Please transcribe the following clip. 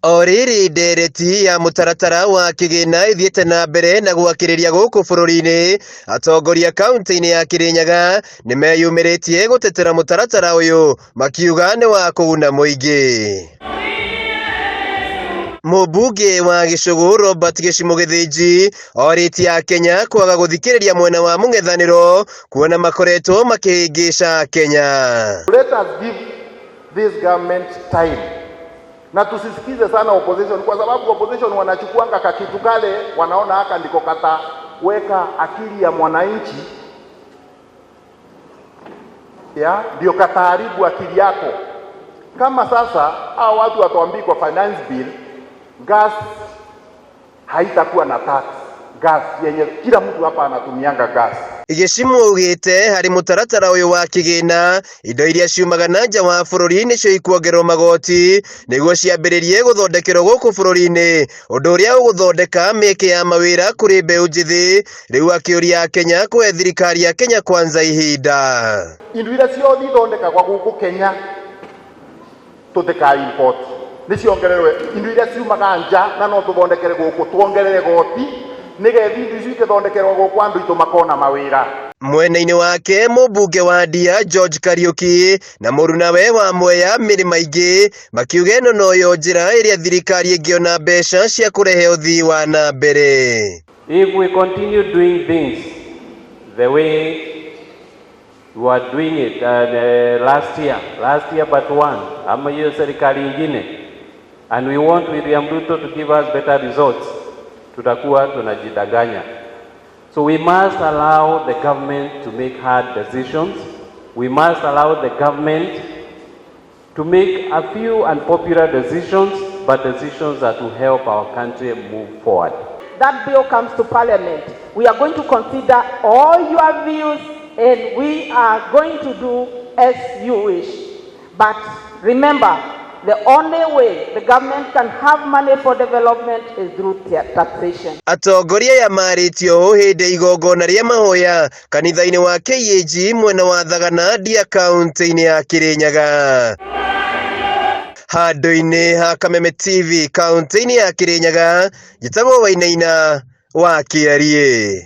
O rĩrĩ ndereti ya mũtaratara wa kĩgĩna ĩthiĩte na mbere na gwakĩrĩria gũkũ bũrũri-inĩ, atongoria kaunti-inĩ ya Kĩrĩnyaga nĩmeyumĩrĩtie gũtetera mũtaratara ũyũ makiuga nĩ wa kũguna mũingĩ. Mũmbunge wa Gĩcũgũ Robert Gĩcimũ Gĩthĩnji orĩtie Akenya kwaga gũthikĩrĩria mwena wa mũng'ethanĩro kuona makoretwo makĩhĩngĩca Akenya. Let us give this government time na tusisikize sana opposition, kwa sababu opposition wanachukuanga kakitu kale, wanaona haka ndiko kataweka akili ya mwananchi ya ndio kataharibu akili yako. Kama sasa hao watu watuambii kwa finance bill gas haitakuwa na tax, gas yenye kila mtu hapa anatumianga gas. Gĩcimu augĩte harĩ mũtaratara ũyũ wa kĩgĩna indo iria ciumaga na nja wa bũrũri nĩcio ikuongererwo magoti nĩguo ciambĩrĩrie gũthondekerwo gũkũ bũrũri-inĩ ũndũ ũrĩa ũgũthondeka mĩeke ya mawĩra kũrĩ mbeũ njĩthĩ. Rĩu akĩũria Akenya kũhe thirikari ya Kenya Kwanza ihinda. Indo iria ciothe ithondekagwo gũkũ Kenya tũtika import nĩ ciongererwe indo iria ciumaga nja na no tũthondekere gũkũ tuongerere goti nĩgetha indo icio ikĩthondekerwo gũkũ andũ aitũ makona mawĩra. Mwena-inĩ wake mũmbunge wa Ndia George Kariuki na mũrunawe wa Mwea Mary Maingĩ makiuga ĩno noyo njĩra ĩrĩa thirikari ĩngĩona mbeca cia kũrehe ũthii wa na mbere. If we continue doing things the way we were doing it last year but one, ama hiyo serikali ingine, and we want William Ruto to give us better results, tutakuwa tunajidanganya. So we must allow the government to make hard decisions. We must allow the government to make a few unpopular decisions, but decisions that will help our country move forward. That bill comes to Parliament, we are going to consider all your views and we are going to do as you wish. But remember, the only way the government can have money for development is through taxation. Atongoria aya marĩtio ũũ hĩndĩ igongona rĩa mahoya kanitha-inĩ wa KAG mwena wa Thagana Ndia kaunti-inĩ ya Kirinyaga. Handũ-inĩ ha Kameme TV kaunti-inĩ ya Kirinyaga, njĩtagwo Wainaina wa Kĩariĩ.